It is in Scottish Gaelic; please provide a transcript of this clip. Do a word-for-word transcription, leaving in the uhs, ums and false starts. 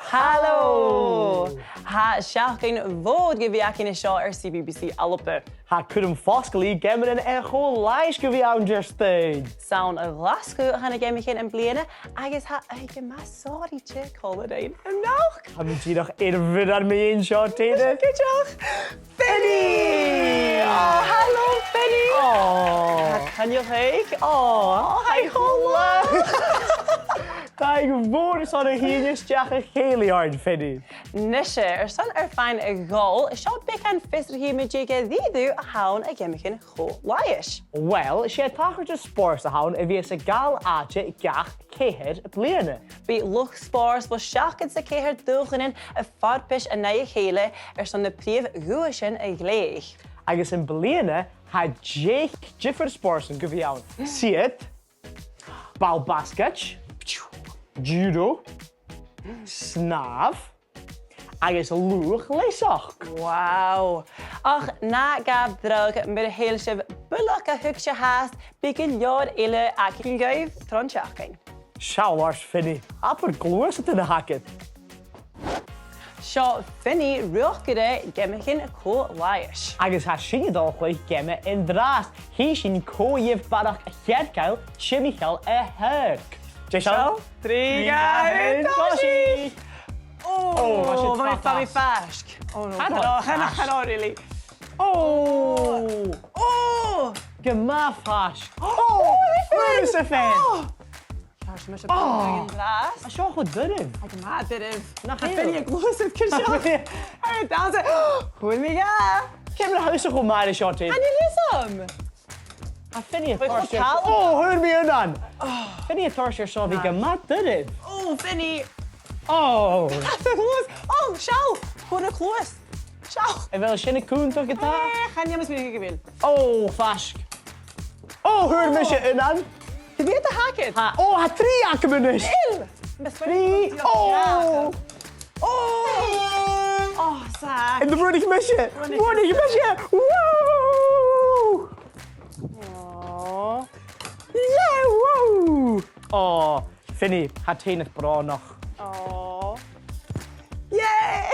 Halò! Tha seachdain mhòr gu bhith againn an seo air C B B C ALBA. Tha cuirm fosglaidh geamannan air cho-là-ais gu bhith ann an-dràsta. 'S ann à Glaschu a tha na geamaichean am-bliadhna agus tha oidhche math sònraichte còmhla rinn a-nochd. Tha mi dìreach air bhioran mu dheidhinn seo, a Thena. Cuideachd, Finny! Ò, halò, Finny! Ò. Tha coinneal aig. Ò, tha i cho laghach. Taing mhòr airson a thighinn a-steach a chèilidh oirnn, Finny. Nise, airson ar faighinn a dhol, seo beagan fiosrachaidh mu dheidhinn dè a th' ann an geamaichean cho-là-ais. Uill, 's e tachartas spòrs a th' ann a bhios a' gabhail àite gach ceithir bliadhna. Bidh luchd-spòrs bho seachdad 's a ceithir dùthchannan a' farpais an aghaidh a chèile airson na prìomh dhuaisean a ghlèidheadh. Agus am-bliadhna, tha deich diofar spòrs gu bhith ann. 'S iad ball-basgaid, judo, snàmh, agus luchd-leasachaidh. Wow! Ach na gabh dragh, mura h-eil sibh buileach ga thuigsinn fhathast, bidh gu leòr eile againn dhuibh tron t-seachdain. Seall ort, Finny, abair gluasad a th' agad. Seo Finny, riochdairean geamaichean cho-là-ais. Agus tha sinne a' dol a chluich geama an-dràsta. Chì sinn cò dhiubh a bharrachd a chearcall timcheall a' Phàirc. Deiseil? Trì, dhà, aon, tòisich! Ò, bha mi faisg. Ò, no, chan eil, chan eil, chan eil really. Ò! Ò! Gu math faisg. Ò! Fhuair mi sa fhèin! Ò! Tha seo cho doirbh. Tha e gu math doirbh. Nach eil? Tha Finny a' gluasad cuideachd. Air an dannsa. Chuir mi dha. Ciamar a tha thusa cho math ri seo, Tim? Chan eil fhios agam. Tha Finny a' toirt air... Ò, fhuair mi aon ann. Finny a' toirt air seo, bha e gu math doirbh. Ò, Finny. Ò. Ò, seall. Chuir e cluas. Seall. A bheil sin a' cunntadh ge-tà? Eh, chan eil mi a' smaoineachadh gu bheil. Ò, faisg. Ò, fhuair mise aon ann. Cò mheud a th' agad? Tha, ò, tha trì agam a-nis. Trì. Ò. Ò. Ò, sa. An do bhuannaich mise? Bhuannaich mise. Woo! Ò. Yeah, woo! Ò, Finny, tha thu nas brònach. Ò. Yay!